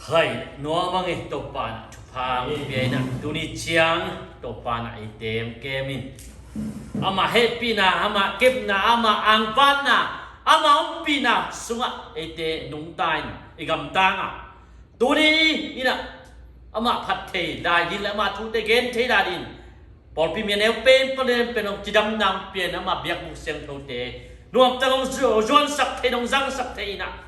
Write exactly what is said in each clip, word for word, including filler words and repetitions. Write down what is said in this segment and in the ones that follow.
Hai, nuam a ngei Topa na thupha hong pia in ah, tuni ciang Topa na eite hong kem in. Amah hehpihna, amah kepna, amah angvanna, amah ompihna sungah eite nungta in i gamtang ah, tuni in ah amah phat thei lai ding le amah thute gen thei lai ding pawlpi mi a neu pen palen pen hong cidamna hong pia in amah biakbuk siangthote nuamtak hong zu-, zuansak thei, hong zangsak thei in ah,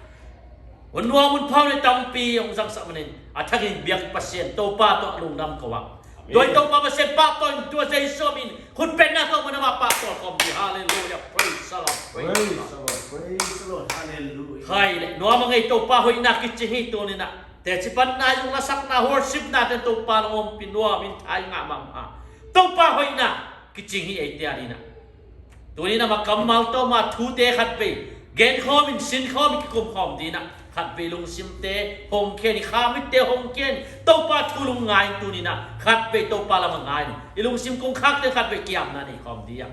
hun nuam hun phau le tampi hong zangsak manin a thakin biak Pasian Topa tawh lungdam ko ah. Amen. Tua i Topa Pasian pahtawi in tua Jesu min khutbetna tawh man amah pahtawi khawm ding. Halleluiah. Praise the Lord. Praise the Lord. Praise the Lord. Halleluiah. Hai le, nuam a ngei Topa hoihna kicing hi. Tuni in ah teci panna zong, lasakna, worshipna te Topa nong ompih nuam in, thai ngah mahmah. Topa hoihna kicing hi eite a ding ah. Tuni in ah amah kammal tawh amah thute khatvei gen khawm in, sin khawm in, kikum khawm ding ah, khatvei lungsimte hong khia in, i kha mitte hong khia in, Topa thu lungngai in. Tuni in ah khatvei Topa lam a ngai in, i lungsim kongkhakte khatvei kiamna nei khawm ding ah.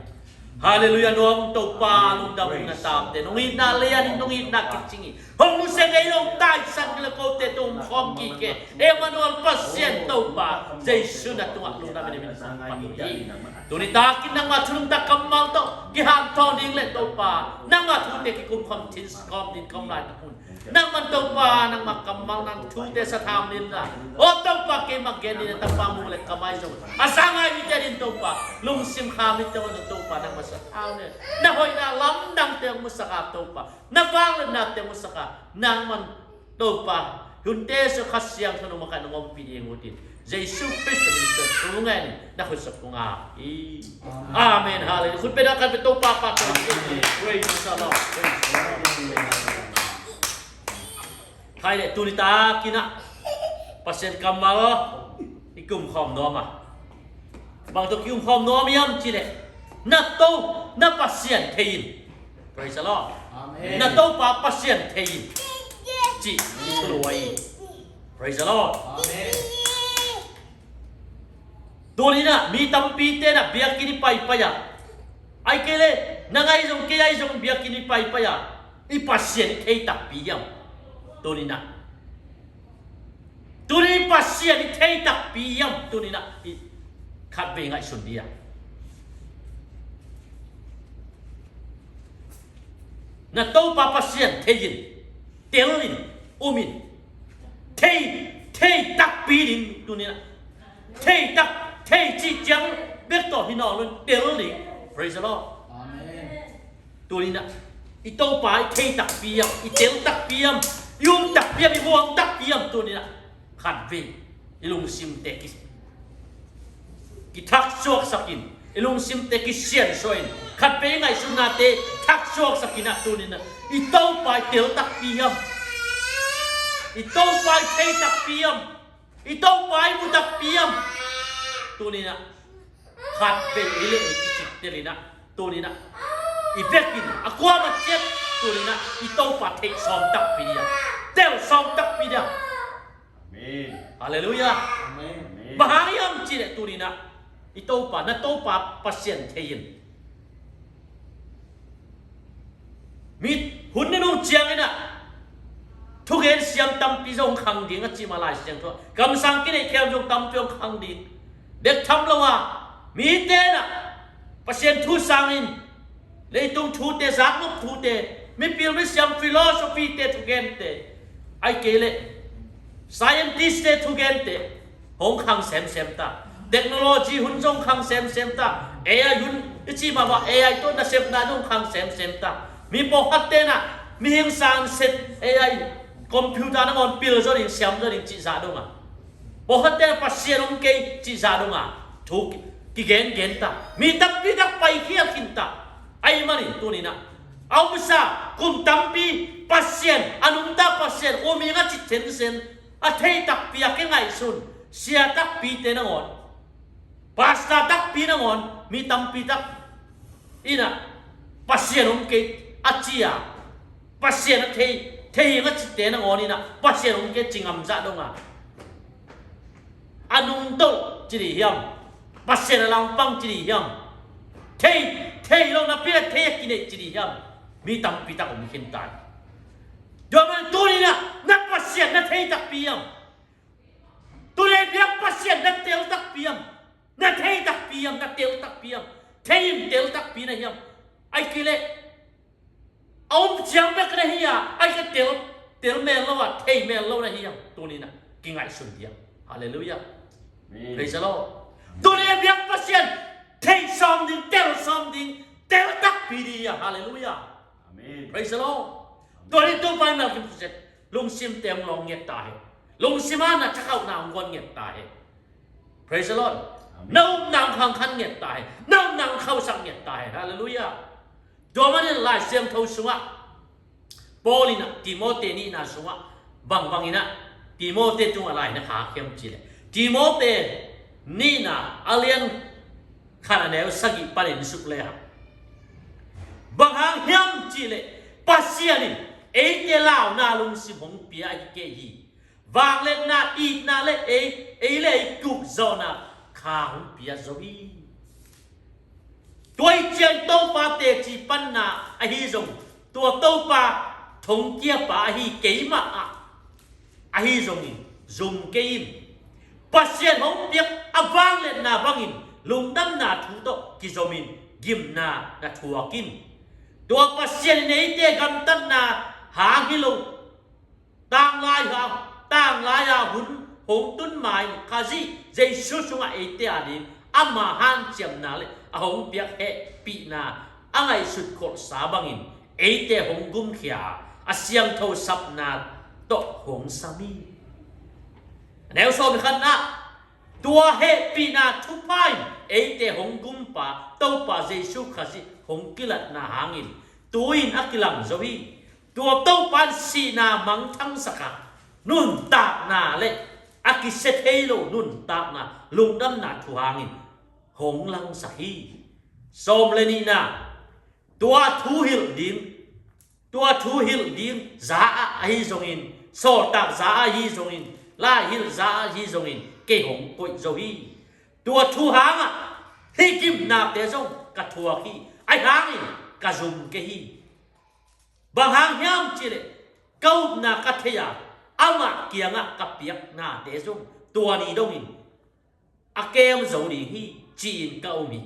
Halleluiah. Nuam Topa, lungdam in, na tapte nong itna lian in, nong itna kicing hi. Hong nusia ngei lo, taisan ngei lo, kote tung khawm kik e. Emmanuel, Pasian Topa Jesu, na tungah lungdam in, min phat hi. Tuni takin nangmah thu nungta kammal tawh kihanthawn ding le Topa, nangmah thute kikum khawm, thin khawm, din khawm laitak hun, nangman Topa, nangmah kammal, nang thute sathau in la. O Topa, keimah gen ding a tapa mung le kamai zong a sang ngai mite din Topa, lungsim kha mite hong Topa, nangmah sathau in, na hoihna lamdangte hong musak a Topa, na vangliatnate hong musak a, nangman Topa, hunte sung Kha Siangtho nong makaih, nong ompih ding uh hi. Jesu Khrist min suang thu ngen in, na khut sung kong ap hi. Amen. Halleluiah. Khut beng a kan beng Topa pahtawi. Praise the Lord. Praise the Lord. Hai le, tuni takin ah Pasian kammal i kum khawm nuam a. Bang tawh kikum khawm nuam hiam cih leh, na To, na Pasian thei in. Praise the Lord. Amen. Na Topa Pasian thei in, cih i thulu hi. Praise the Lord. Amen. Tuni in ah mi tampite in ah biakinn i paipai a, ahih kei leh nang ahi zong, kei ahi zong, biakinn i paipai a, i Pasian i thei takpi hiam? Tuni in ah Tuni Pasian i thei takpi hiam? Tuni in ah i khatvei ngaihsun dih a. Na Topa Pasian thei in, tel in, um in. Thei, thei takpi ding tuni in ah. Thei tak, thei cih ciang bek tawh hi nawn lo in, tel ding. Praise the Lord. Amen. Tuni in ah i Topa i thei takpi hiam, i tel takpi hiam, i um takpi hiam, i muang takpi hiam? Tuni in ah khatvei i lungsimte ki, kithaksuaksak in, i lungsimte kisiansuah in, khatvei i ngaihsutnate thaksuaksak in ah, tuni in ah i Topa i tel takpi hiam, i Topa i thei takpi hiam, i Topa i mu takpi hiam? Tuni in ah khatvei ei le ei kicing tel in ah, tuni in ah i vekin a kuamah ciat tuni in ah i Topa thei sawm takpi ding a, tel sawm takpi ding a. Amen. Halleluiah. Amen. Bang hang hiam cih leh tuni in ah i Topa, na Topa Pasian thei in. Mi hun nunung ciangin ah thugen siam tampi zong khang ding a ci mah Lai Siangtho ah. Kamsang kineih khempeuh zong tampi hong khang ding. Bek tham lo a, mite in ah Pasian thu sangin leitung thute, zaknop thute, mipil misiam philosophy te, thugente, ahih kei leh scientist te thugente hong khang semsem ta. Technology hun zong khang semsem ta. A I hun i cih mahmah, A I tawh nasepna zong khang semsem ta. Mi pawlkhatte in ah mihing sang set A I, computer nangawn pil zaw ding, siam zaw ding cih zah dong a, pawlkhatte in ah Pasian om kei cih zah dong a, thu ki, kigengen ta. Mi tampi tak paikhial khin ta. Ahih manin tuni in ah a omsa kum tampi Pasian, a nungta Pasian, um ing a ci sensen, a thei takpi a kingaihsun sia takpite nangawn, pastor takpi nangawn, mi tampi tak in ah Pasian om kei a ci a, Pasian a thei, thei ing a cite nangawn in ah Pasian om kei ci ngam zah dong a, a nungto ci ding hiam, Pasian a langpang ci ding hiam, thei, thei lo napi a thei a kineih ci ding hiam? Mi tampi tak om khin ta hi. Tua man tuni in ah na Pasian na thei takpi hiam? Tuni biak Pasian na tel takpi hiam? Na thei takpi hiam? Na tel takpi hiam? Thei in tel takpi na hiam? Ai kile a um ciang bek na hi a, ai ka tel, tel mel lo a, thei mel lo na hi a, tuni na kingaihsun dia. Halleluiah. Amen. Praise the Lord. Tuni a biak Pasian thei sawm ding, tel sawm ding, tel takpi ding a. Halleluiah. Amen. Praise the Lord. Tuni tu pai mel kim set lungsim tem long nget ta he. Lungsim a na thakau na ong guan nget ta he. Praise the Lord. Amen. Na um nang khang khan nget ta he. Na um nang khausak nget ta he. Halleluiah. Tua manin Lai Siangtho sungah Paul in ah Timote nihna sungah bangbang in ah Timote tungah lai na kha khiam cileh, Timote nihna a lian khat a neu sagih panin suk le hang, bang hang hiam cileh, Pasian in eite launa lungsim hong pia ahi kei hi. Vangliatna, itna le ei, ei le ei kuk zawhna kha hong pia zo hi. Tua i ciang Topa teci panna ahi zong, tua Topa thongkiapa ahi keimah ah ahi zongin zum kei in. Pasian hong piak a vangliatna bangin lungdamna thu tawh kizomin gimna na thuak in. Tua Pasian in eite gamtatna hang hi lo, tanglai a, tanglai a hun hong tun ma-in Khazih Jesu sungah eite ading ama hanciamna le a hong piak hehpihna a ngaihsut kholhsa bangin eite hong gumkhia a, a siangtho sapna tawh hong sam hi. A neu sawm le khatna, tua hehpihna thupha in eite hong gumpa Topa Jesu Khazih hong kilatna hangin tu-in a kilang zo hi. Tua Topa in sihna mangthangsak a, nuntakna le a kisia thei lo nuntakna, lungdamna thu hangin hong langsak hi. Sawm le nihna, tua thu hilh ding, tua thu hilh ding za ah ahi zongin, sawltak za ah ahi zongin, lai hilh za ah ahi zongin kei hong koih zo hi. Tua thu hangah hih gimnate zong ka thuak hi. Ahi hangin ka zum kei hi. Bang hang hiam cileh, ka upna ka thei a, amah kiangah ka piaknate zong tua ni dongin a kem zo ding hi, ci-in ka um hi.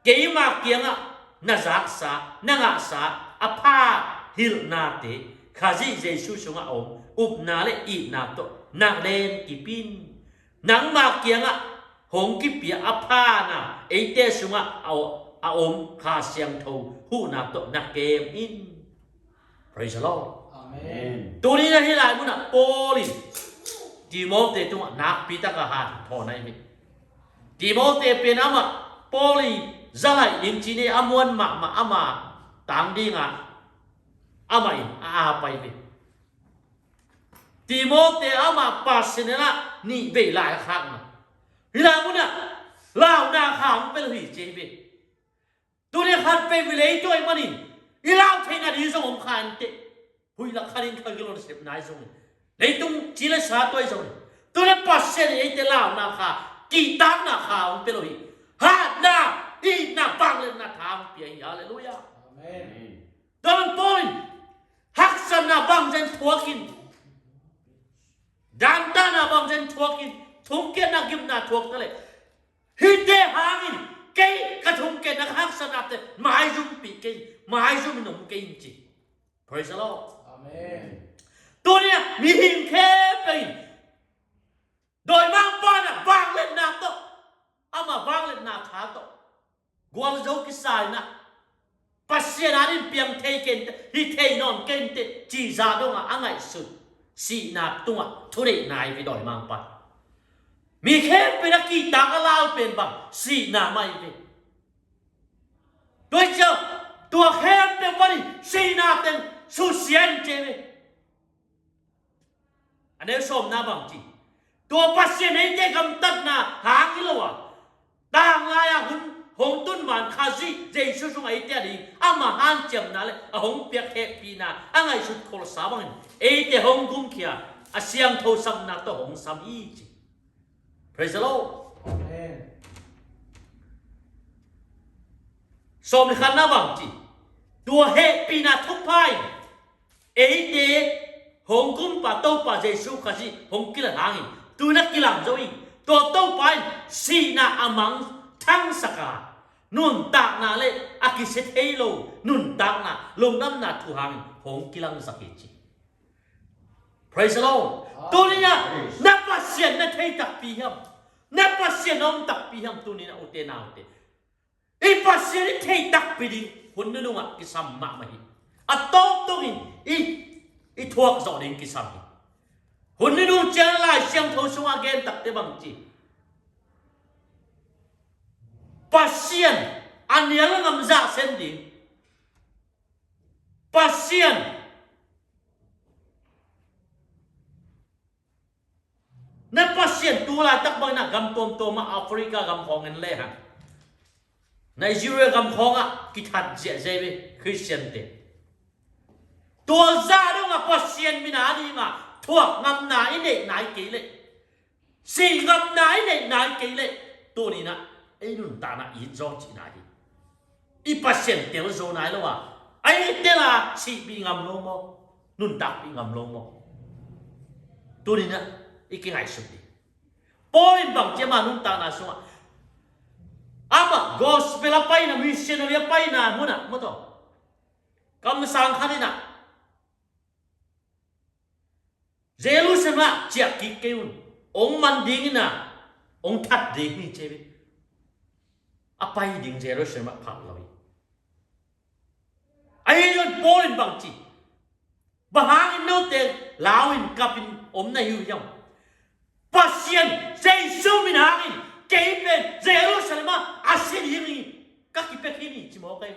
Keima kiangah na zaksa, na ngahsa a pha hilhnate Khazih Jesu sungah a om upna le itna tawh na len kip in. Nangma kiangah hong kipia a phana eite sungah a, a om Kha Siangtho huhna tawh na kem in. Praise the Lord. Amen. Tuni na hih lai munah Paul in Timote tungah nakpi taka hanthawn ahi hi. Timote pen amah Paul i zalai ding cine a muan mahmah ama tang dingah amah in a apai hi. Timote amah Pasian in ah nih vei lai a khakna. Hih lai munah launa kha hong pia lo hi ci hi ve. Tuni khat vei vei leitui manin i lau theihna ding zong om kha inteh. Huih lak khanin kha gilon sepna i zongin, leitung ci le sa tuai zongin, tuni Pasian in eite launa kha, kihtakna kha hong pia lo hi. Hatna, itna, vangliatna tha hong pia hi. Halleluiah. Amen. Tua man Paul in haksatna bangzen thuakin, dantahna bangzen thuakin, thongkiatna gimna thuak ta leh, hihte hangin kei ka thongkiatna ka haksatnate maizumpih kei, maizumin om kei in ci. Praise the Lord. Amen. Tuni-ah mihing khempeuh in dawimangpa in ah vangliatna tawh, ama vangliatna tha tawh gualzo kisa in ah, Pasian adingin piang thei kei inteh, hi thei nawn kei inteh, cih zah dongah a ngaihsut sihna tungah thuneihna hi ve dawimangpa. Mi khempeuh in a kihtak a lau pen bang sihna mah hi ve. Tua hi ciang tua khempeuh panin sihna teng susia in ci hi ve. A neu sawmna bang ci, tua Pasian eite gamtatna hang hi lo a, tanglai a hun hong tun man Khazih Jesu sungah eite ading ama hanciamna le a hong piak hehpihna a ngaihsut kholhsa bangin eite hong gumkhia a siangtho sapna tawh hong sam hi ci. Praise the Lord. Amen. Sawm le khatna bang ci, tua hehpihna thupha in eite hong kumpa Topa Jesu Khazih hong kilat hangin tu-in a kilang zo hi. Tua Topa in sihna a mangthangsak a, nuntakna le a kisia thei lo nuntakna, lungdamna thu hangin hong kilangsak hi ci. Praise the Lord. Tuni-in ah na Pasian na thei takpi hiam? Na Pasian na om takpi hiam? Tuni-in ah ute naute, i Pasian i thei takpi ding hun nunung ah kisam mahmah hi. A tawptawpin i, i thuak zawh ding kisam hi. Hun nunung ciang Lai Siangtho sungah gen takte bang ci, Pasian a nial ngam zahsen ding. Pasian, na Pasian tu laitak bangin ah gam tuamtuam ah, Africa gam khawng en lehang, Nigeria gam khawngah kithat ziahziah hi Khristiante. Tua zah dongah Pasian min a dingah thuak ngamna i neih nai kei leh, sih ngamna i neih nai kei leh, tuni-in ah ei nuntakna i it zaw cihna hi. I Pasian tel zo nai lo a, a i tel a sihpih ngam lo maw, nuntakpih ngam lo maw? Tuni-in ah i kingaihsut ding. Paul in bang ci, ama nuntakna sungah, ama gospel a paina, missionary a paina munah maw, tua kamsang khat in ah Jerusalem ah ciah kik kei un, hong man dingin ah hong that ding hi ci hi. A pai ding Jerusalem ah phak lo hi. Ahi zongin Paul in bang ci, bang hangin note lau in kap in om na hi uh hiam? Pasian Jesu min hangin kei pen Jerusalem ah a si ding hi, ka kipia khin hi ci mawk hi.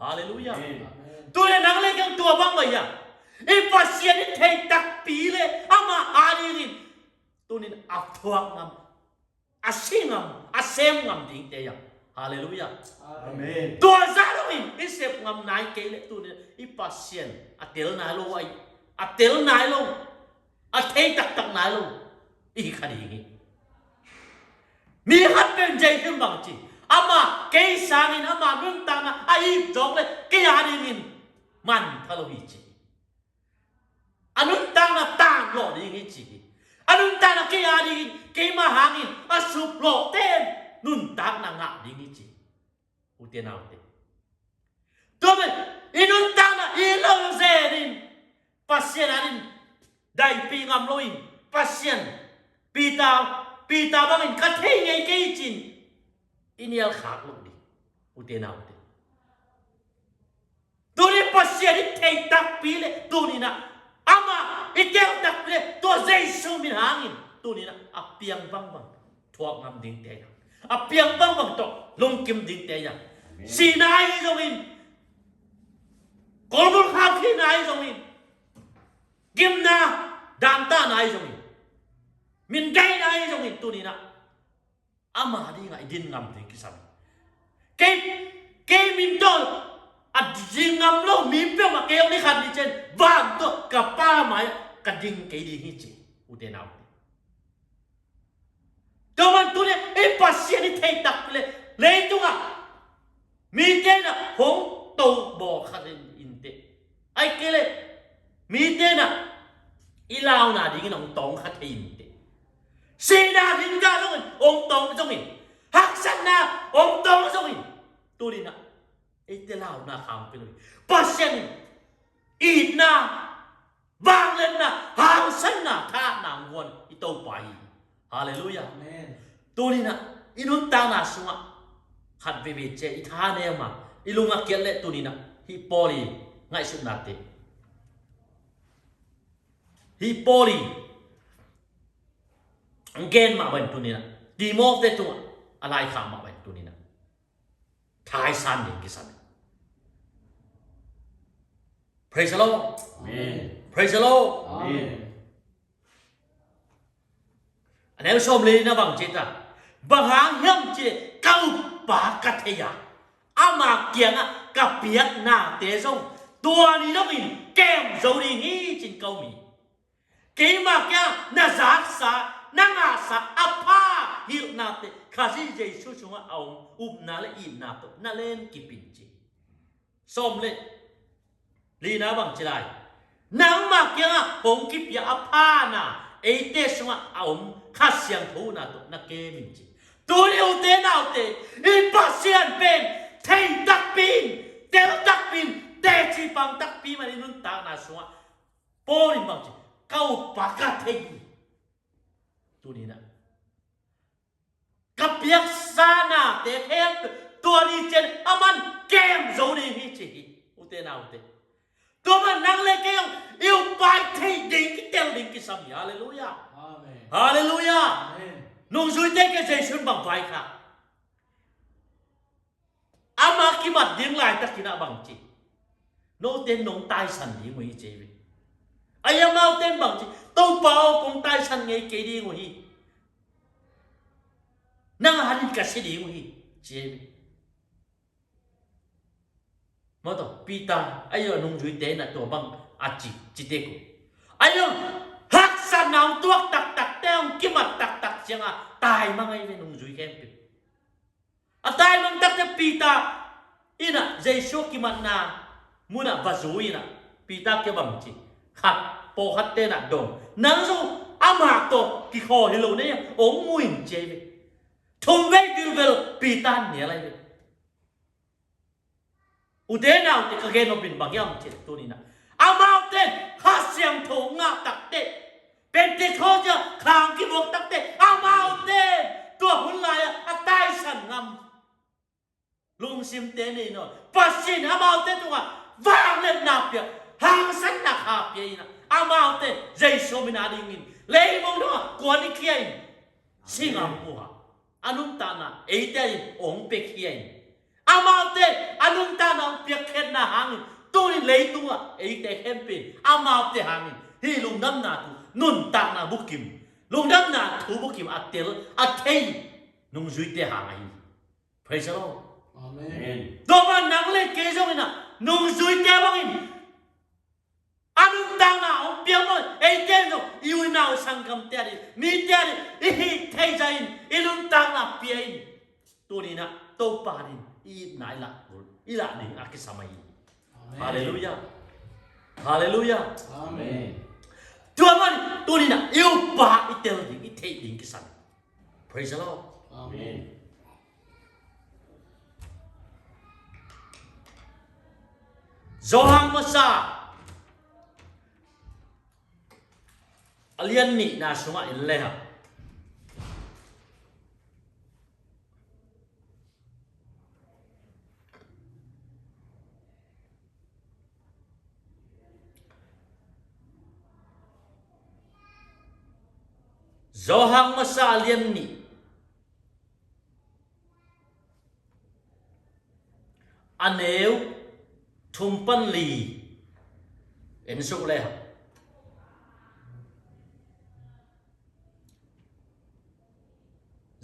Halleluiah. Amen. Tu-in ah nang le kei tua bang mah hiam? I Pasian i thei takpi le ama a dingin tuni-in a thuak ngam, a si ngam, a sem ngam dingte hiam? Halleluiah. Amen. Tua zah dongin i sep ngam nai kei leh tuni-in i Pasian a tel nai lo, a, a tel nai lo, a thei taktak nai lo i hi kha ding hi. Mi khat pen Jesu in bang ci, ama kei sangin ama nuntakna a ip zawk leh kei a dingin mantha lo hi ci. A nuntakna tanglawh ding hi ci hi. A nuntakna kei a dingin, keima hangin a suplawhte in nuntakna ngah ding hi ci. Ute naute, tua pen i nuntakna i lo zenin Pasian a dingin daipih ngam loin, Pasian, Peter, Peter bangin ka thei ngei kei ci-in i nial khak loh ding. Ute naute, tuni Pasian i thei takpi leh tuni-in ah ama i tel takpi leh tua Jesu min hangin tuni-in ah a piang bangbang thuak ngam dingte hiam? A piang bangbang tawh lungkim dingte hiam? Amen. Sihna ahi zongin, kolbul khaukhina ahi zongin, gimna, dantahna ahi zongin, mindaina ahi zongin tuni-in ah ama dingah i din ngam ding kisam. Kei, kei min tawh a din ngam lo mi peuhmah kei hong ni khat ni ciang van tawh ka Pa mai-ah ka ding kei ding hi ci. Ute naute, tua man tuni-in i Pasian i thei takpi leh leitungah mite in ah hong to bawl kha thei inteh. Ahih kei leh mite in ah i launa dingin hong tawng kha thei inteh. Sihna ding gah zongin hong tawng zongin, haksatna hong tawng zongin, tuni-in ah eite launa khang pia lo hi. Pasian in itna, vangliatna, hausanna, thahatna hong guan i Topa hi. Halleluiah. Amen. Tuni-in ah i nuntakna sungah khat veivei ciang i thanem a, i lung a kiat leh tuni-in ah hih Paul i ngaihsutnate, hih Paul i gen mah bangin tuni-in ah Timothy tungah a laikhak mah bangin tuni-in ah thaisan ding kisam hi. Praise the Lord. Amen. Praise the Lord. Amen. A neu sawm le li-na bang ci ta, bang hang hiam cih leh ka uppa ka thei a, ama kiangah ka piaknate zong tua ni dongin kem zo ding hi ci-in ka um hi. Keima kiangah na zaksa, na ngahsa a pha hilhnate Khazih Jesu sungah a om upna le itna tawh na len kip in ci. Sawm le lina bang ci lai? Nangmah kiangah hong kipia a phana eite sungah a om Kha Siangtho na tawh na kem in ci. Tuni ute naute, i Pasian pen thei takpi in, tel takpi in, teci pang takpi man i nuntakna sungah Paul in bang ci, ka uppa ka thei hi. Tuni na ka piaksa nate khempeuh tua ni ciang a man kem zo ding hi ci hi. Ute naute, tua man nang le kei zong i uppa i thei ding kitel ding kisam hi. Halleluiah. Amen. Halleluiah. Amen. Nungzuite ke Jesu in bang vai kha, ama kimat ding laitakin ah bang ci, note nong taisan ding uh hi ci hi. Ai amaute in bang ci, Topa aw, kong taisan ngei kei ding uh hi. Nang a hanin ka si ding uh hi ci hi. Maw taw, Peter ai a nungzuite in a tua bang a ci, ci tek uh. Ai a haksatna hong tuak taktakte, hong kimat taktak ciangah taimang ahi ve nungzui khempeuh. A taimang takte Peter in ah Jesu kimatna munah va zui in ah Peter kiang bang ci, khat, pawlkhatte in ah dong, nang zong amah tawh kikhawl hi lo ne, hong mu in ci hi ve. Thumvei gilvel Peter nial ahi ve. Ute naute, ka gen nop in bang hiam cih leh tuni na amaute Kha Siangtho ngah takte, Pentecost a khang kibuak takte, amaute tua hun lai-ah a taisan ngam lungsimte nei nawn. Pasian in amaute tungah vangliatna pia, hangsanna kha pia in ah, amaute Jesu min a dingin leimong tungah kuan i khia in, si ngam uh a, a nuntakna eite in hong pia khia in, amaute a nuntakna hong piakkhiatna hangin tuni leitungah eite khempeuh in amaute hangin hih lungdamna thu nuntakna bukim, lungdamna thu bukim a tel, a thei nungzuite hang ahi. Praise the Lord. Amen. Tua bang nang le kei zong in ah nungzuite bangin a nuntakna hong piak lo, eite zong i u i nau sanggamte a ding, mite a ding i hih theih zah in i nuntakna pia in. Tuni na Topa ding i itna i lah, i lah ding a kisam ahi. Amen. Halleluiah. Halleluiah. Amen. Tua man tuni na i uppa i tel ding, i theih ding kisam. Praise the Lord. Amen. Johan masa a lian nihna sungah en le hang, Johan masa a lian nih a neu thum pan li en suk le hang.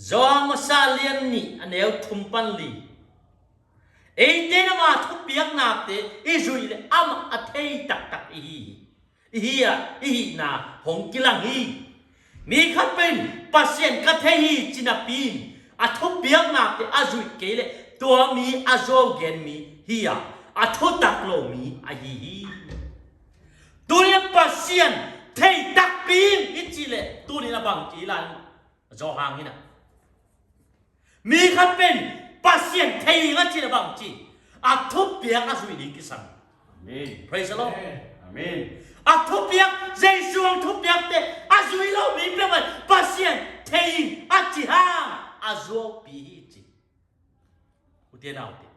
Johan masa a lian nih a neu thum pan li. Eite in ama thupiaknate i zuih le amah a thei taktak i hi hi. I hi a, i hihna hong kilang hi. Mi khat pen Pasian ka thei hi ci napi in a thupiaknate a zuih kei le tua mi a zuau gen mi hi a, a thutak lo mi ahi hi. Tuni a Pasian thei takpi in i cih le tuni a bang ci lai Johan in a. Mi khat pen Pasian thei ing a cih le bang ci, a thupiak a zuih ding kisam. Amen. Praise the Lord. Amen. Amen. A thupiak, Jesu ang thupiakte a zuih lo mi peuhmah Pasian thei ing a ci hang a zuaupi hi ci. Ute naute,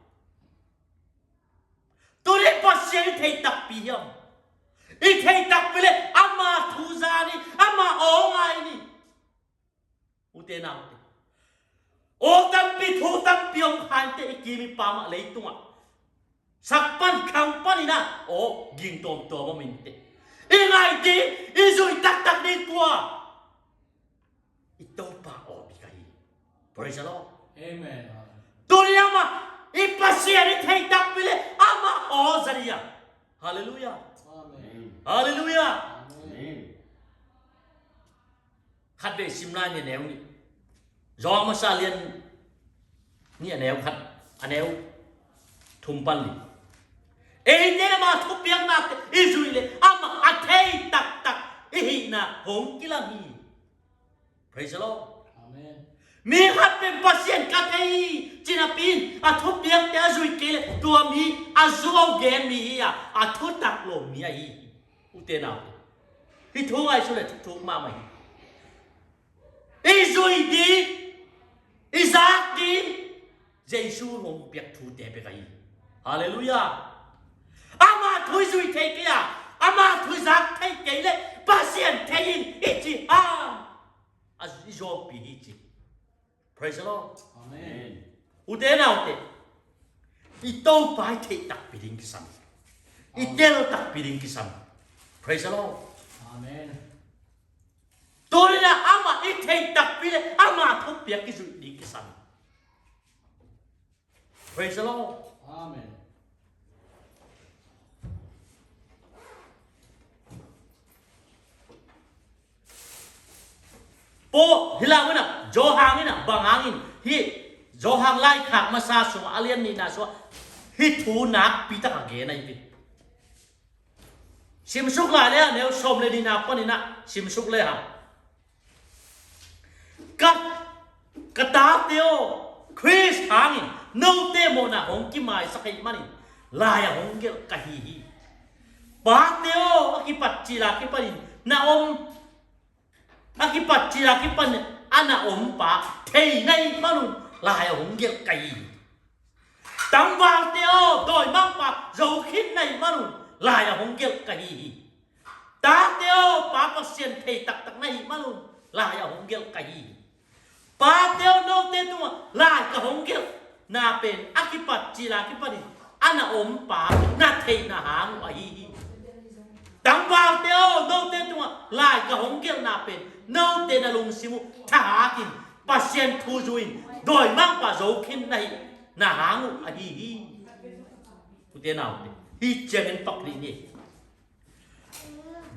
tuni Pasian i thei takpi hiam? I thei takpi le ama thu za ni, ama aw ngai ni. Ute naute, aw tampi thu tampi om kha inteh, i kim i pam ah leitungah sak pan khang pan in ah aw ging tuamtuam om inteh. I ngai ding, i zuih taktak ding kua? I Topa aw bek ahi. Praise the Lord. Amen. Tuni amah i Pasian i thei takpi le amah aw za ding a. Halleluiah. Amen. Halleluiah. Amen. Khatvei sim lai ni, a neu nih. Johan masa lian nih a neu khat, a neu thum pan li. Eite in ama thupiaknate i zuih leh amah a thei taktak i hihna hong kilang hi. Praise the Lord. Amen. Mi khat pen Pasian ka thei hi ci napi in a thupiakte a zuih kei leh tua mi a zuau gen mi hi a, a thutak lo mi ahi hi. Ute naute, hih thu ngaihsun leh thuk mahmah hi. I zuih ding, i zak ding, Jesu hong piak thute bek ahi. Halleluiah. Ama thu i zuih thei kei a, ama thu i zak thei kei leh Pasian thei in i ci hang, a i zuaupi hi ci. Praise the Lord. Amen. Ute naute, i Topa i theih takpi ding kisam, i tel takpi ding kisam. Praise the Lord. Amen. Tuni-in amah i theih takpi leh ama thupiak i zuih ding kisam. Praise the Lord. Amen. Paul, hih lam in ah, Johan in ah, bang hangin, hih Johan laikhak masa sungah, a lian nihna sungah, hih thu nakpi tak a gen ahi hi. Simsuk lai leh, neu sawm leh nihna panin ah simsuk le hang. Ka, ka tate aw, Khrist hangin note mawhna hong kimaisak ahih manin lai-ah hong gelh ka hi hi. Pate aw, a kipat cil a kipanin na om, a kipat cil a kipanin a na ompa thei na hih manun lai-ah hong gelh ka hi hi. Tangvalte aw, dawimangpa zo khin na hih manun lai-ah hong gelh ka hi hi. Tate aw, Pa Pasian thei taktak na hih manun lai-ah hong gelh ka hi hi. Pate aw, note tungah lai ka hong gelhna pen a kipat cil a kipanin a na ompa na theihna hang uh ahi hi. Tangvalte aw, note tungah lai ka hong gelhna pen note na lungsim uh thahakin, Pasian thu zui-in, dawimangpa zo khin na hihna hang uh ahi hi. Ute naute, hih ciangin pak dih ni.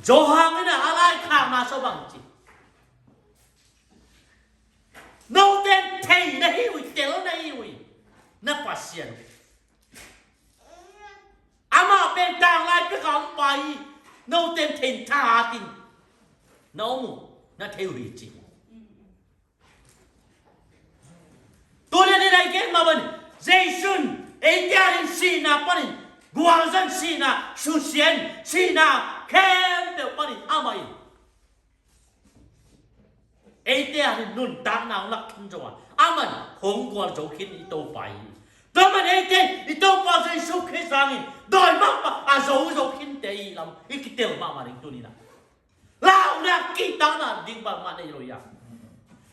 Johan in ah a laikhakna sungah bang ci? Note in thei na hi uh hi, tel na hi uh hi, na Pasian. Amah pen tanglai pek a ompa hi, note in thei in thahakin na om uh, na thei uh hi ci. Tuni-in i gen mah bangin, Jesu in eite adingin sihna panin, gualzan sihna, susia-in sihna khempeuh panin amah in eite adingin nuntakna hong lak khin zong a, amah in hong gualzo khin i Topa hi. Tua manin eite in i Topa Jesu Khrist hangin dawimangpa a zozo khinte i hih lam i kitel mahmah ding tuni-in ah. Launa, kihtakna ding bangmah nei lo hi a.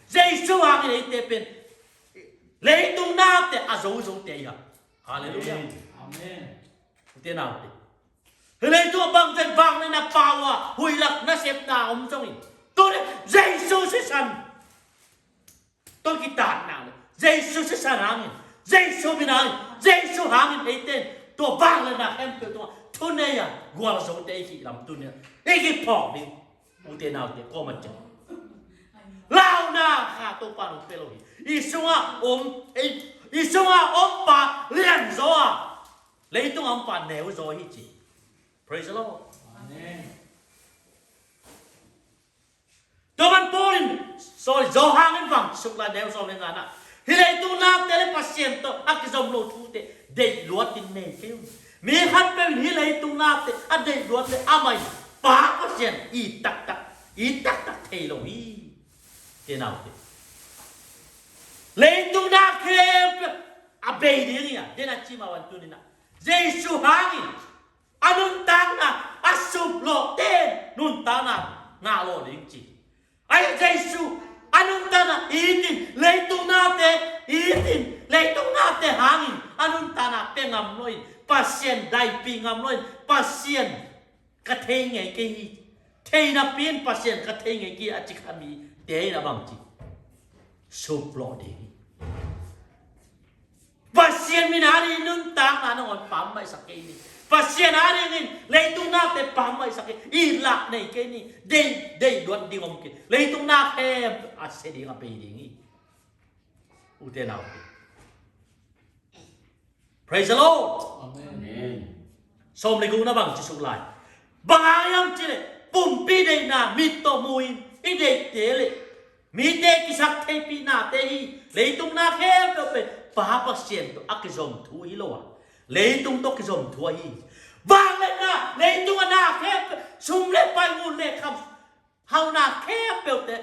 Jesu hangin eite pen leitung nate a zozote hi a. Halleluiah. Amen. Ute naute, hih leitung a bangzah vangliatna pau a huih lak nasepna om zongin, tuni Jesu sisan, tua kitatna le Jesu sisan hangin, Jesu min hangin, Jesu hangin eite in tua vangliatna khempeuh tungah thunei a gualzote i hih lam tuni-in i kiphawk ding. Ute naute, kuamah ciang launa kha Topa in hong pia lo hi. I sungah om, i, i sungah ompa lianzaw a, leitungah ompa neuzaw hi ci. Praise the Lord. Amen. Tua man Paul in, sorry, Johan in bang ci, suk lai, neu sawm le nga-na, hih leitung nate le Pasian tawh a kizom lo thute deih luatin nei kei un. Mi khatpeuh in hih leitung nate a deih luat le amah in Pa Pasian it taktak, it taktak thei lo hi. Ute naute, leitung na khempeuh a bei ding hi a, den a ci mah bangin tuni-in ah Jesu hangin a nuntakna a suplawhte in nuntakna ngah lawh ding ci. Ahi Jesu a nuntakna itin, leitung nate itin, leitung nate hangin a nuntakna pia ngam loin, Pasian daipih ngam loin, Pasian ka thei ngei kei hi, thei napi-in Pasian ka thei ngei kei hi a ci kha mite in a bang ci, suplawh ding hi. Pasian min adingin nuntakna nangawn pammaihsak kei ni. Pasian adingin leitung nate pammaihsak kei, it lak nei kei ni. Deih, deih luat ding om kei. Leitung na khempeuh a sia ding, a bei ding hi. Ute naute, praise the Lord. Amen. Amen. Sawm le gukna bang ci suk lai. Bang hang hiam cih leh pumpi deihna mit tawh mu-in i deihte le mite kisak theipihnate hi. Leitung na khempeuh pen Pa Pasian tawh a kizom thu hi lo a, leitung tawh kizom thu ahi hi. Vangliatna, leitung a na khempeuh, sum le pai, ngun le kham, hauna khempeuhte,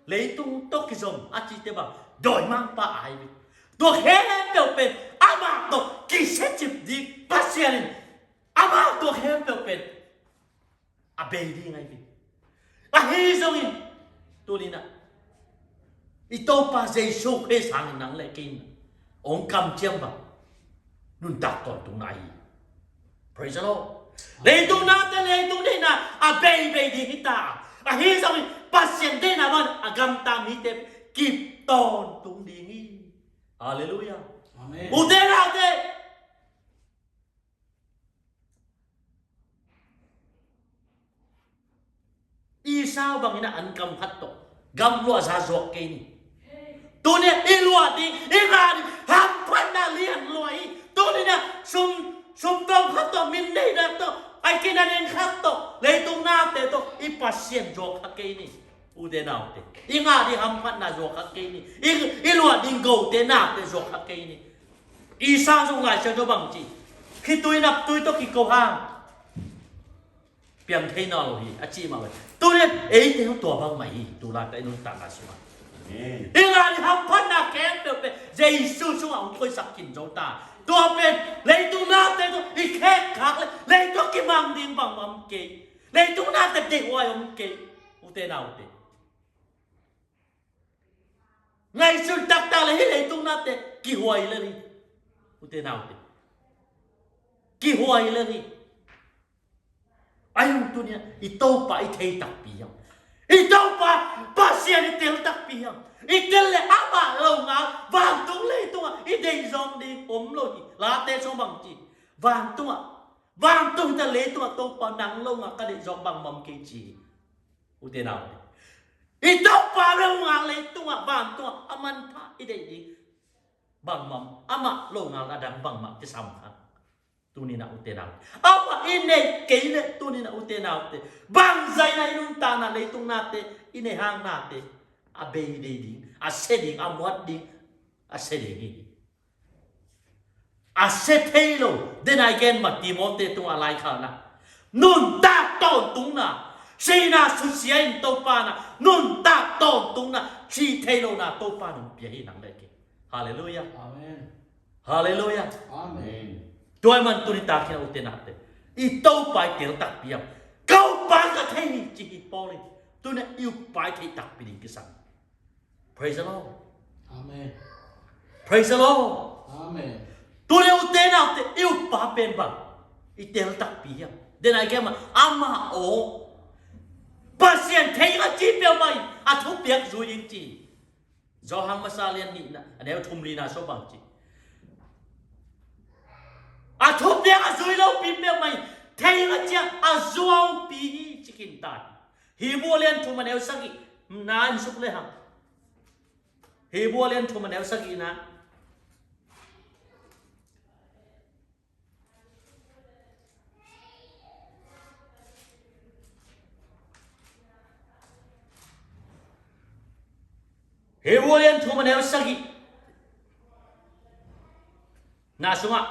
leitung tawh kizom a cihte bang, dawimangpa a hi hi. Tua khempeuh pen amah tawh kisiacip ding, Pasian in amah tua khempeuh pen a bei ding ahi hi. Ahi zongin, tuni-in ah i Topa Jesu Khrist hangin nang le kei in hong kamciam bang nuntak tawntungna ahi hi. Praise the Lord. Leitung nate, leitung deihna a beibei ding hi ta. Ahi zongin Pasian deihna bang a gamta mite kip tawntung ding hi. Halleluiah. Amen. Ute naute, Esau bangin ah an kam khat tawh gam luahza zuak kei ni. Tuni-in i luah ding, i ngah ding hamphatna lian lua hi. Tuni-in ah sum, sumtawng khat tawh, min neihna tawh, a kinading khat tawh, leitung nate tawh i Pasian zuak kha kei ni. Ute naute, i ngah ding hamphatna zuak kha kei ni. I, i luah ding gote nate zuak kha kei ni. Esau zong Lai Siangtho bang ci, khitui naptui tawh kiko hang piang thei nawn lo hi, a ci mah bang. Tuni-in eite tua bang mah hi, tu laitak i nuntakna sungah. Amen. I ngah ding hamphatna khempeuh pen Jesu sungah hong koihsak khin zo ta. Tua pen leitung nate tawh i khekkhak le, leitung kimang ding bangmah om kei. Leitung nate deihhuai om kei. Ute naute, ngaihsun taktak le hih leitung nate kihuai lel hi. Ute naute, kihuai lel hi. Ahi zong tuni-in ah i Topa i thei takpi hiam? I Topa Pasian i tel takpi hiam? I tel le amah longal vantung leitungah i deih zawk ding om lo hi. Late sung bang ci, vantungah, vantung ta leitungah Topa nang longal ka deih zawk bangmah om kei ci hi. Ute naute, i Topa longal leitungah, vantungah a manpha i deih ding bangmah, amah longal a dang bangmah kisam kha. Tuni-in ah ute naute, amah i neih kei leh tuni-in ah ute naute, bangzah in ah i nuntakna leitung nate, i neih hang nate a bei dei ding, a sia ding, a muat ding, a sia ding hi. A sia thei lo, den a i gen mah Timote tungah laikhakna, nuntak tawntungna, sihna susia in Topa in ah nuntak tawntungna, sih thei lohna Topa in hong pia hi nang le kei. Halleluiah. Amen. Halleluiah. Amen. Tua ahih manin tuni tak hi-in ah ute naute, i Topa i tel takpi hiam? Ka uppa ka thei hi ci hi Paul in. Tuni-in i uppa i thei takpi ding kisam. Praise the Lord. Amen. Praise the Lord. Amen. Tuni-in ute naute, i uppa pen bang i tel takpi hiam? Den a i gen mah, amah aw, Pasian thei a ci peuhmah in a thupiak zui ding ci. Johan masa lian nihna, a neu thum lina sung bang ci, a thupiak a zui lopi peuhmah in thei a ci a, a zuaupi hi ci khin ta hi. Hebru lian thum a neu sagih na en suk le hang. Hebru lian thum a neu sagih na. Hebru lian thum a neu sagih na sungah,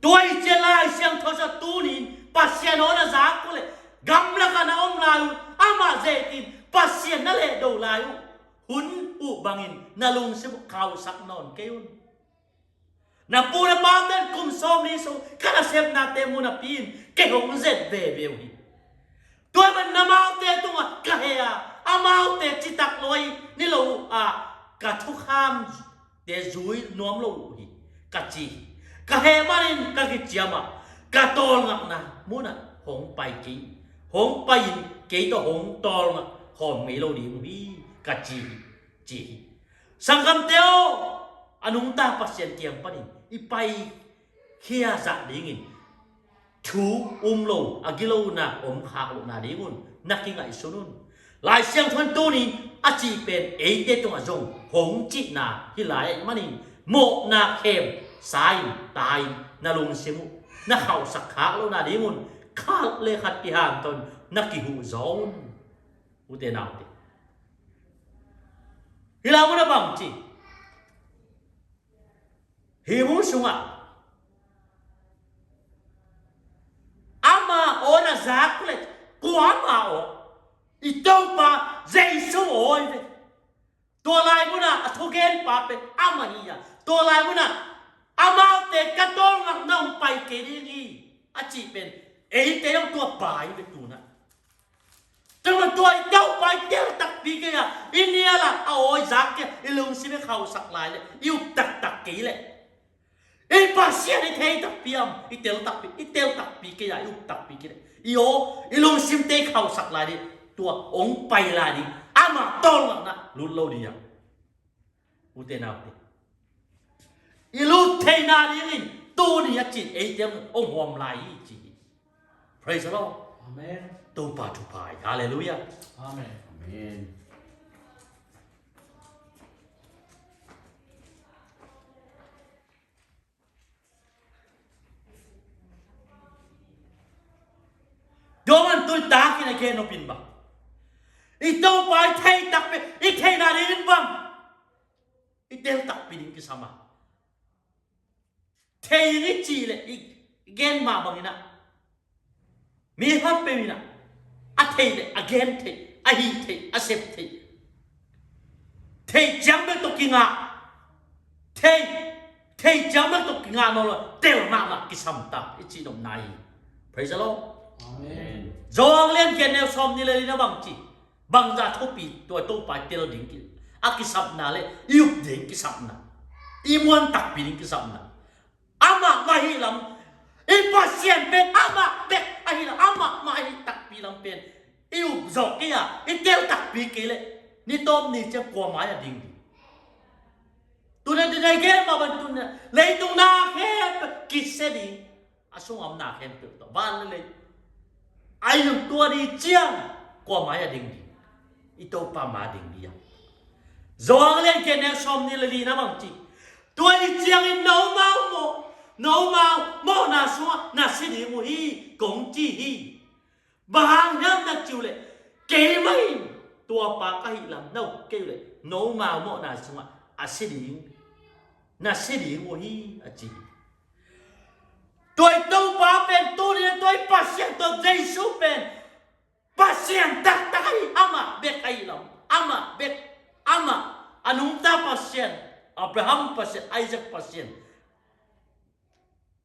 tua hi ciang Lai Siangtho sungah tuni-in Pasian aw na zak uh leh, gamlakah na om lai un, amah zetin Pasian na lehdo lai uh, hun uh bangin na lungsim uh khauhsak nawn kei un. Na pu na pate in kum sawmli sung ka nasepnate mu napi-in kei hong zet veve uh hi. Tua ahih manin amaute tungah ka heh a, amaute citak lo ahi ni lo uh a, ka thukhamte zui nuam lo uh hi, ka ci hi. Ka heh manin ka kiciam a, ka tawlngakna munah hong pai kei, hong pai-in kei tawh hong tawlngak khawm ngei lo ding uh hi, ka ci hi, ci hi. Sanggamte aw, a nungta Pasian kiang panin i paikhia zah dingin thu um lo, a gilona om khak lohna dingun na kingaihsun un. Lai Siangtho in tuni-in a cih pen eite tungah zong hong cihna hi lai ahih manin, mawhna khemsa-in ta-in na lungsim uh na khauhsak khak lohna dingun khat le khat kihanthawn na kihuh zaw un. Ute naute, hi lam un a bang ci, hih mun sungah ama aw na zak le, kua ama aw? I Topa Jesu aw hi ve. Tua lai munah a thugenpa pen amah hi a, tua lai munah amaute ka tawlngakna hong pai kei ding hi a cih pen eite zong tua pa hi ve tunah. Tua tua i Topa i tel takpi kei a, i nial a a awi zak kei a, i lungsim i khauhsak lai le i up taktak kei le, i Pasian i thei takpi am, i tel takpi, i tel takpi kei a, i up takpi kei le, i aw, i lungsimte i khauhsak lai ding, tua hong pai lai ding, amah tawlngakna lut lo ding a. Ute naute, i lut theihna dingin tuni a cin eite hong huam lai hi ci hi. Praise the Lord. Amen. Topa thupha hi. Halleluiah. Amen. Amen. Tua man tui takin a gen nopin bang, i Topa i thei takpi, i theihna dingin bang, i tel takpi ding kisam a. Thei ding i cih le i gen mah bangin ah, mi khat peuh in ah a thei le a gen thei, a hih thei, a sep thei, thei ciang bek tawh kingah, thei, thei ciang bek tawh kingah nawn lo, tel mahmah kisam ta i cih nopna hi. Praise the Lord. Amen. Johan lian giat neu sawmnih le li na bang ci, bangzah thupi tua Topa i tel ding ki, a kisapna le i up ding kisapna, i muan takpi ding kisapna. Amah mah ahih lam, i Pasian pen amah bek ahih lam, amah mah ahih takpi lam pen i up zawh kei a, i tel takpi kei leh ni tawp ni ciang kua mai-ah ding ding? Tuna ding a gen mah bang tuna leitung na khempeuh kisia ding, a sungah om na khempeuh tawh, van le lei, a i zong tua ding ciang kua mai-ah ding ding? I Topa mai-ah ding ding a. Johan lian giat neu sawmnih le li na bang ci, tua ding ciangin nomau mawh, nomau mawhna sungah na si ding uh hi, kong ci hi. Bang hang hiam na cih uh leh, keimah in tua pa ka hih lam na up kei uh leh nomau mawhna sungah a si ding, na si ding uh hi, a ci hi. Tua i Topa pen tuni-in tua i Pasian, tua Jesu pen Pasian taktak ahi, amah bek ahi lam, amah bek, amah a nungta Pasian, Abraham Pasian, Isaac Pasian,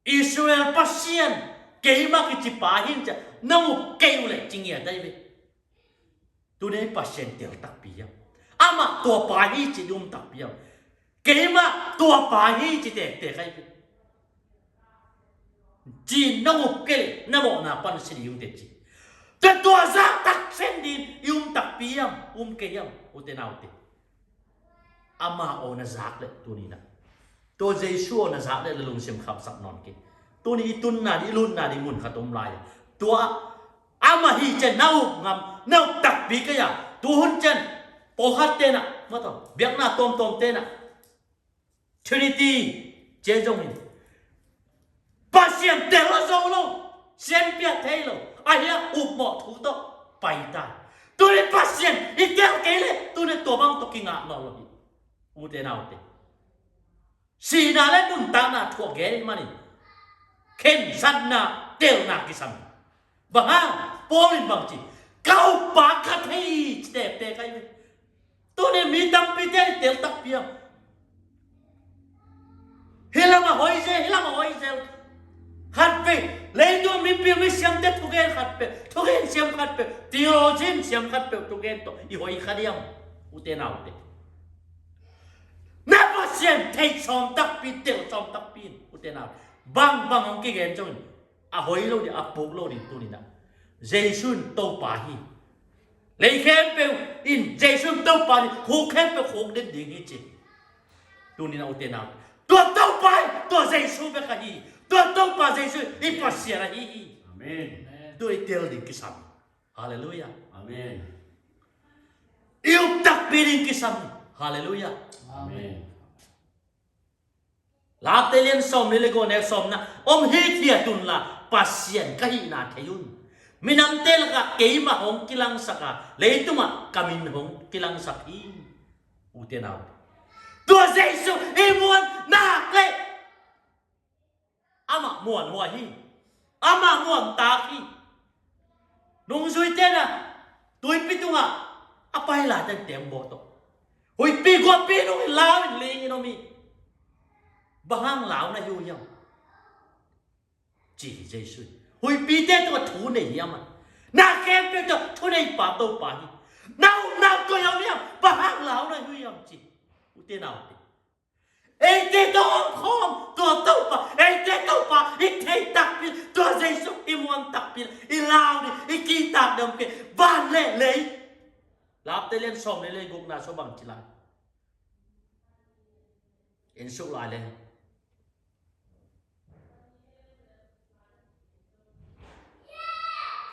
Israel Pasian, keimah kici pa hi in ci-a na up kei uh leh ci ngiat ahi ve. Tuni i Pasian tel takpi hiam? Amah tua pa hi ci ding um takpi hiam? Keimah tua pa hi ci tektek ahi ve. Ci na up kei leh na mawhna pan si ding uh teh ci. Tua tua zah taksen ding i um takpi hiam, um kei hiam, ute naute? Ama aw na zak leh tuni-in ah, tua Jesu aw na zak leh na lungsim khauhsak nawn kei. Tuni i tunna ding, i lutna ding mun khat om lai a, tua amah hi ciang na up ngam, na up takpi kei a, tuhun ciang pawlkhat ten ah, mataw, biakna tuamtuam ten ah, Trinity ciang zong in Pasian tel a zo lo, sianpia thei lo, a hia upmawh thu tawh pai ta. Tuni Pasian i tel kei leh tuni tua bang tawh kingah nawn lo hi. Ute naute, sihna le nuntakna thu a gen ahih manin khensatna, telna kisam. Bang hang? Paul in bang ci, ka uppa ka thei hi ci tektek ahi ve. Tuni mi tampite i tel takpi hiam? Hih lamah hoih zel, hih lamah hoih zel. Khat peuh, leitung mipil misiamte thugen khat peuh, thugen siam khat peuh, theologian siam khat peuh thugen tawh i hoih kha diam, ute naute? Na Pasian thei sawm takpi, tel sawm takpi in, ute naute. Bangbang hong kigen zongin a hoih lo ding, a puk lo ding tuni-in ah. Jesu in Topa hi. Lei khempeuh in Jesu in Topa hi, khuk khempeuh khuk den ding hi ci. Tuni-in ah ute naute, tua Topa hi, tua Jesu bek ahi hi. Tua Topa Jesu i Pasian ahi hi. Amen. Tua i tel ding kisam. Halleluiah. Amen. I up takpi ding kisam. Halleluiah. Amen. Late lian sawmli le guk, neu sawmna: Om hithiat unla, Pasian ka hihna thei un. Minamte lakah keimah hong kilangsak a, leitungah ka min hong kilangsak hi. Ute naute, tua Jesu i muan nak leh amah muanhuai hi. Amah muantak hi. Nungzuite na tuipi tungah a pai lai teng tembawh tawh, huihpi guahpi nungin lau in ling in om hi. Bang hang lau na hi uh hiam? Ci hi Jesu in. Huihpite tungah thu nei hiam? A na khempeuh tungah thu neipa Topa hi. Na upna koi om hiam? Bang hang lau na hi uh hiam? Ci. Ute naute, eite tawh om khawm tua Topa, eite Topa i thei takpi, tua Jesu i muan takpi, i lau ding, i kihtak ding om kei. Van le lei. Late lian sawmli le gukna sua bang ci lai? Inn suk lai le.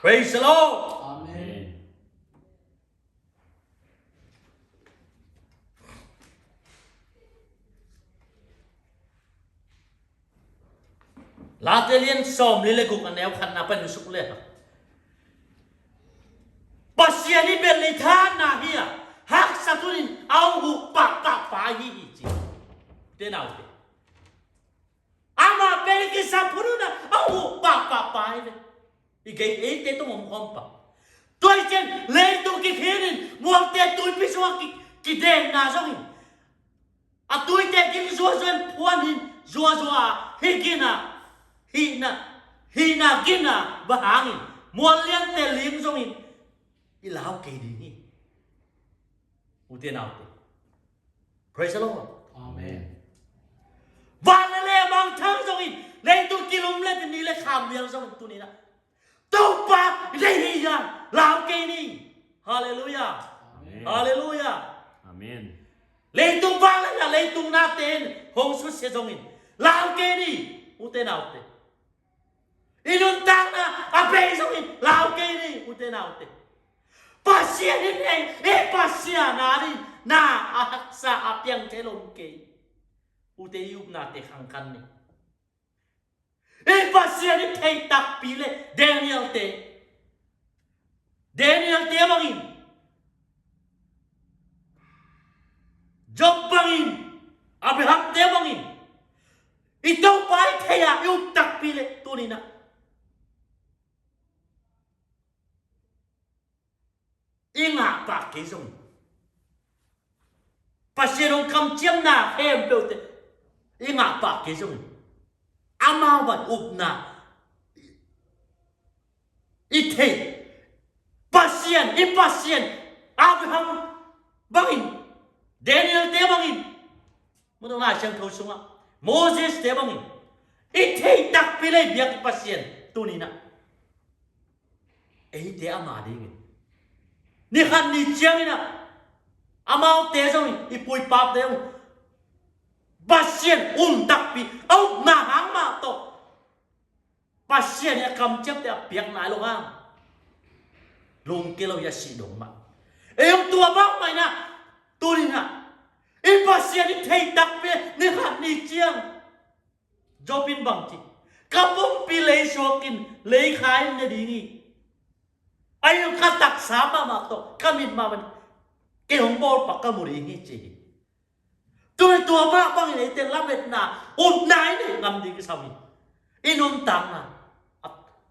Praise the Lord. Amen. Late lian sawmli le guk, a neu khatna pan suk le. Pasian i bel i thanna hi a, haksat hunin a huh pahpah pai hi hi ci. Te naute, amah bel i kisap hun un a, a huh pahpah pai ve. I gei eite tawh om khawm pah. Tua i ciang leitung kikhinin mualte tuipi sungah ki, kidenna zongin, a tuite ging zuazua in phuan in zuazua, hih gina, hihna, hihna gina, bang hangin mual liante lim zongin i lau kei ding hi. Ute naute, praise the Lord. Amen. Van le lei a mangthang zongin, leitung kilum le ni le kham liang zongin tuni-in ah Topa i deih hi a, lau kei ni. Halleluiah. Amen. Halleluiah. Amen. Leitung vang le na, leitung nate in hong susia zongin lau kei ni. Ute naute, i nuntakna a bei zongin lau kei ni. Ute naute, Pasian in ei, ei Pasian a ding na a haksa a piang thei lo kei. Ute, i upnate khangkhan ni. I Pasian i thei takpi le Daniel-te, Daniel-te bangin, Job bangin, Abraham-te bangin, i Topa i thei a i up takpi le tuni-in ah i ngah pah kei zong, Pasian hong kamciamna khempeuhte i ngah pah kei zong, amau bang upna i thei, Pasian, i Pasian, Abraham bangin, Daniel-te bangin, Mawtaw Lai Siangtho sungah Moses-te bangin i thei takpi le i biak i Pasian tuni-in ah eite ama dingin, ni khat ni ciangin ah amaute zong, i pu i pate zong, Pasian um takpi, a upna hang mah tawh Pasian in a kamciamte a piak nai lo hang, lungkia lo hi, a sih dong mah. Ei zong tua bang mah in ah, tuni-in ah i Pasian i thei takpi, ni khat ni ciang Job in bang ci, ka pumpi lei suakin lei kha in ne ding hi. Ahi zong ka taksa mahmah tawh ka mit mahmah in kei hong bawl pak ka mu ding hi, ci hi. Tua, tua mah bangin eite lametna, upna i neih ngam ding kisam hi. I nuntakna a,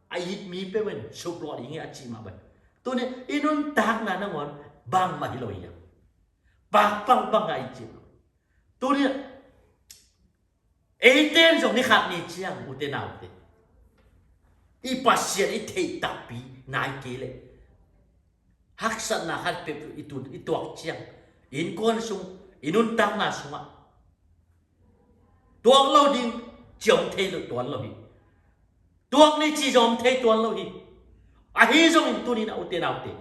a it mi peuh in suplawh ding hi a cih mah bang. Tuni i nuntakna nangawn bangmah hi lo hi a, pakpang bang a i cih lo. Tuni eite in zong ni khat ni ciang, ute naute, i Pasian i thei takpi nai kei leh, haksatna khat peuh i tun, i tuak ciang, innkuan sung, i nuntakna sungah tuak lo ding ci om thei lo tuan lo hi. Tuak ni ci zong om thei tuan lo hi. Ahi zongin tuni-in ah, ute naute,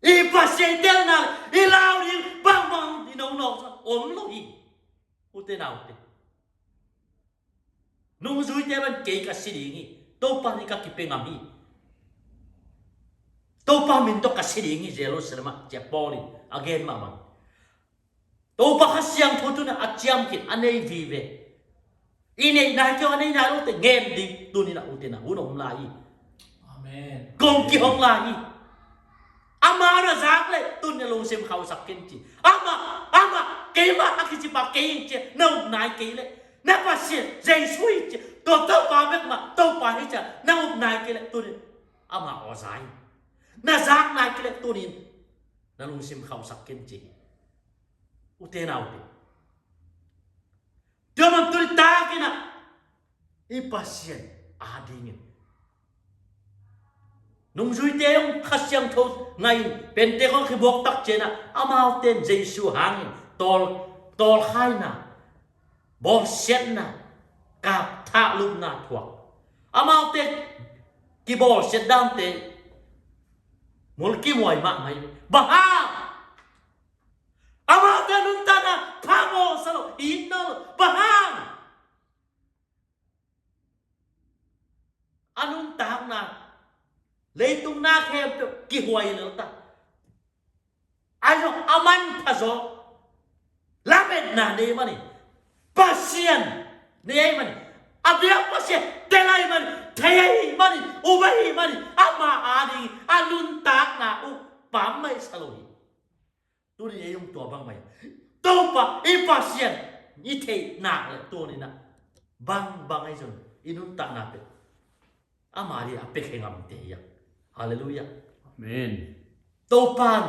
i Pasian i telna le i lau ding bangbang i nonawk zong om lo hi. Ute naute, nungzuite bang, kei ka si ding hi, Topa ni ka kipia ngam hi, Topa min tawh ka si ding hi Jerusalem ah, ci a Paul in a gen mah bang. Topa Kha Siangtho tu-in a ciam khin, a nei vive. I neih nai kei, a nei nai lote ngen ding tu-in a, ute nau, hun om lai hi. Amen. Kong kihong lai hi. Amah na zak leh tu-in a lungsim khauhsak khin ci. Amah, amah, keimah a kici pa kei hi ci, na up nai kei leh, na Pasian Jesu hi ci, tua Topa bek mah Topa hi ci, na up nai kei leh tu-in amah aw za hi. Na zak nai kei leh tu-in na lungsim khauhsak khin ci. Ute naute, tua bang tu-in takin a, i Pasian adingin nungzuite hong Kha Siangtho ngah in, Pentecost kibuak tak ciangin a, amaute in Jesu hangin tawl, tawlkhaina, bawlsiatna, kap, thahlupna thuak. Amaute kibawlsiat dante mulkimhuai mahmah hi. Bang hang? Amaute nuntakna phamawh sa lo, itna lo. Bang hang? A nuntakna, leitung na khempeuh kihuai lel ta. Ahi zong a manpha zaw, lametna nei manin, Pasian nei ahih manin, a biak Pasian tel ahih manin, thei ahih manin, up ahih manin, ama ading a nuntakna uh pammaih sa lo hi. Tuni ei hong tua bangmah hi. Topa i Pasian i theih nak leh tuni-in ah bangbang ahi zong i nuntakna pen ama ading a pia khe ngamte hi a. Halleluiah. Amen. Topa in,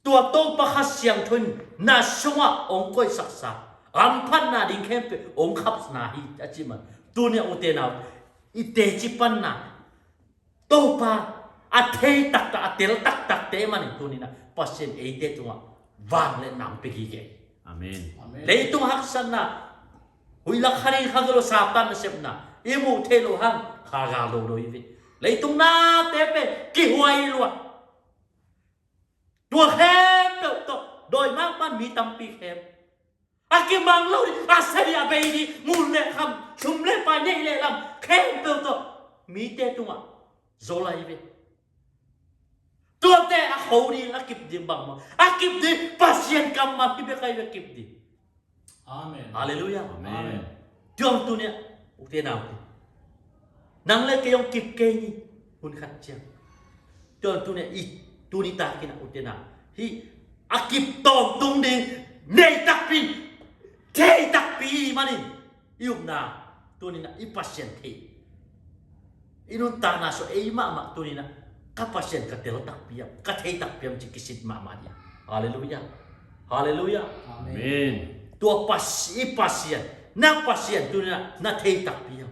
tua Topa Kha Siangtho in na sungah hong koihsaksa, hamphatna ding khempeuh hong khapna hi a cih man. Tuni-ah ute nau, i teci panna, Topa a thei taktak, a tel taktakte manin tuni-in ah Pasian eite tungah vangliatna hong pia gige. Amen. Leitung haksatna, huih lak kha ding kha gilo Satan nasepna i muh theih loh hang kha gal dodo hi ve. Leitung nate pen kihuai lua. Tua khempeuh tawh dawi makman mi tampi khem. A kimang lo ding, a sia ding, a bei ding, ngun le kham, sum le pai, neih le lam khempeuh tawh mite tungah zo lai ve. Tuate a kho ding, a kip ding bang maw? A kip ding Pasian kammal hi bek ahi ve, kip ding. Amen. Halleluiah. Amen. Tua tuni-ah ute naute, nang le kei hong kip kei ni, hun khat ciang. Tua tuni-ah i, tuni takin ah ute nau, hih a kip tawntung ding nei takpi, thei takpi manin i upna tuni-in ah i Pasian thei. I nuntakna sung ei mahmah tuni-in ah ka Pasian ka tel takpi hiam, ka thei takpi hiam ci kisit mahmah ding. Halleluiah. Halleluiah. Amen. Tua Pas-, i Pasian, na Pasian tuni-in ah na thei takpi hiam?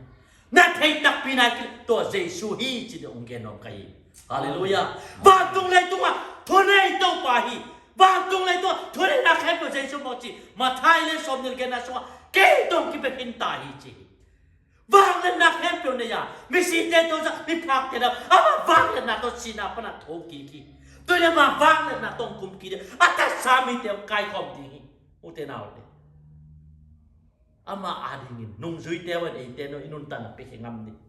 Na thei takpi nai kei leh tua Jesu hi ci-in hong gen nuam ka hi. Halleluiah. Vantung leitungah thunei Topa hi. Vantung leitungah thuneina khempeuh Jesu mawh ci. Matthai le sawmnih le genna sungah kei tawh kibang hi ta hi ci. Vangliatna khempeuh nei a, misite tawh zah, miphakte tawh, amah vangliatna tawh sihna pan a thokik hi. Tuni-in amah vangliatna tawh hong kumkik ding a, a tatsa mite hong kaikhawm ding hi. Ute naute, ama adingin nungzuite uh in eite in i nuntakna pia khe ngam ding.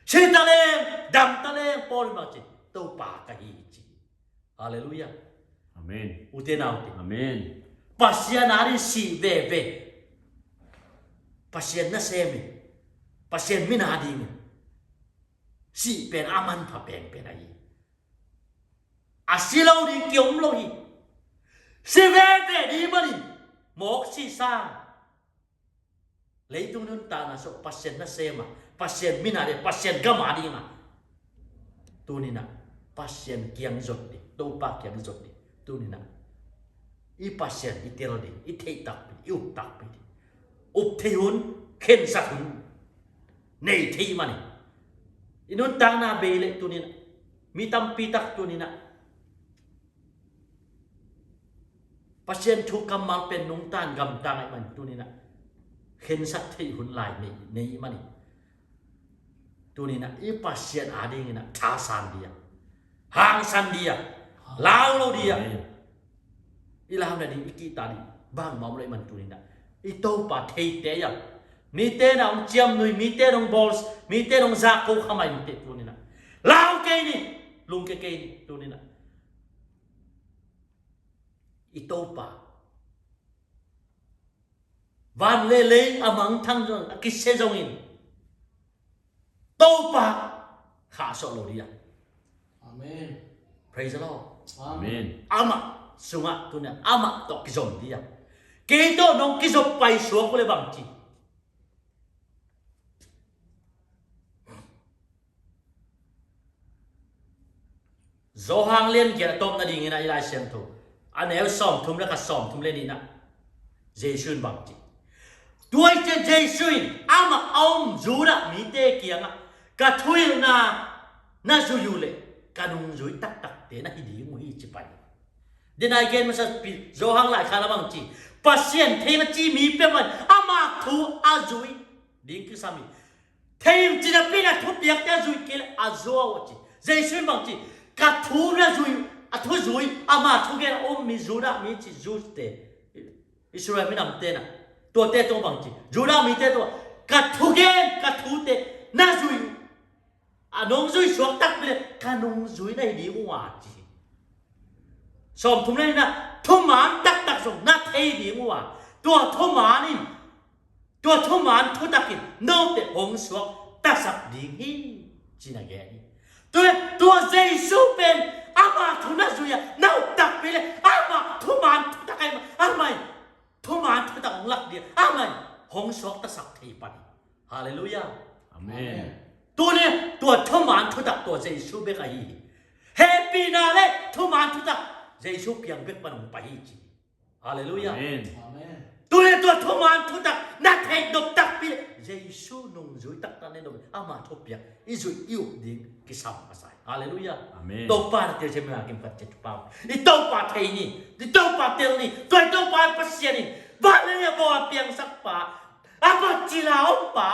Si ta leng, dam ta leng, Paul in bang ci, Topa ka hi ci. Halleluiah. Amen. Ute naute. Amen. Pasian ading sih veve. Pasian nasem in, Pasian min adingin sih pen a manpha penpen ahi. A si lo ding ki-om lo hi. Si veve ding manin mawk sih sang. Leitung nuntakna sung Pasian nasem a, Pasian min a le Pasian gam a ding a, tuni-in ah Pasian kiang zot ding, Topa kiang zot ding. Tuni-in ah i Pasian i tel ding, i theih takpi, i up takpi ding. Up thei hun, khensat hun nei thei manin, i nuntakna bei leh tuni-in ah mi tampi tak tuni-in ah Pasian thu kammal pen nungta in gamta ahih manin tuni-in ah khensat theih hun lai nei, nei manin, tuni-in ah i Pasian adingin ah thasan ding a, hangsan ding a, lau lo ding a. Amen. I lau nading, i kihta ding bangmah om lo ahih manin tuni-in ah i Topa theite a, mite in ah hong ciamnuih, mite in ah hong bawl, mite in ah hong zak ko kha mah inteh tuni-in ah lau kei ni, lungkia kei ni tuni-in ah. I Topa, van le lei a mangthang zong a kisia zongin Topa khahsuah lo ding a. Amen. Praise the Lord. Amen. Amah sungah tuni-a amah tawh kizom ding a. Kei tawh nong kizop paisuak uh leh bang ci? Johan lian giat a tawpna dingin a i Lai Siangtho a neu sawmthum le khat, sawmthum le nihna, Jesu in bang ci? Tua ciang Jesu in amah a om Judah mite kiangah, ka thuhilhna na zui uh leh ka nungzui taktakte na hi ding uh hi, ci pai. Denai gen masa pi Johan laikhak ah bang ci? Pasian thei a ci mi peuhmah in ama thu a zui ding kisam hi. Thei in ci napi-in a thupiakte a zui kei leh a zuau a ci. Jesu in bang ci? Ka thu na zui, a thu zui, ama thugen a om mi Judah mi ci Jews te, Israel minamte na, tuate tungah bang ci? Judah mite tungah ka thugen, ka thute na zui uh, a nong zui suak takpi leh ka nungzui na hi ding uh a ci. Sawmthum le nihna, thuman taktak zong na thei ding uh a, tua thuman in, tua thuman thutak in note hong suaktasak ding hi, ci-in a gen hi. Tua, tua Jesu pen ama thu na zui a, na up takpi leh ama thuman thutak ahih manin amah in thuman thutak hong lak ding a, amah in hong suaktasak thei pan hi. Halleluiah. Amen. Tuni tua thuman thutak tua Jesu bek ahi hi. Hehpihna le thuman thutak Jesu kiang bek pan hong pai hi ci. Halleluiah. Amen. Amen. Tuni tua thuman thutak na theih nop takpi leh Jesu nungzui taktak na hi nop, ama thupiak i zuih i up ding kisam masa hi. Halleluiah. Amen. Topa na tel ciang mi a kim khat ciat pa, i Topa thei ni, i Topa tel ni. Tua i Topa Pasian in van le lei a bawl a piangsak pa, a bawlcil a om pa,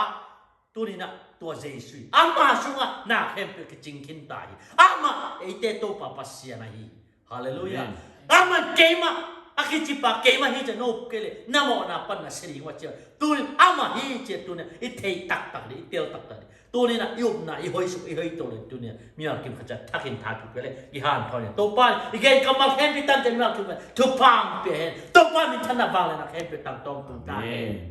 tuni-in ah tua Jesu in ama sungah na khempeuh kicing khin ta hi. Amah eite Topa Pasian ahi. Halleluiah. Amen. Amah keimah a kicipa, keimah hi ci-a na up kei leh na mawhna pan na sia ding uh a ci a, tuni-in amah hi ci-a tuni-in i theih taktak ding, i tel taktak ding. Tuni-in ah i upna i hoih suk, i hoih to leh tuni-in ah mimal kim khat ciat thakin tha thuk leh i hanthawn in, Topa in i gen kammal khempeuh tangte mimal kim khat thupha hong pia hen. Topa minthanna vangliatna khempeuh tang tawm tung ta hen. Amen.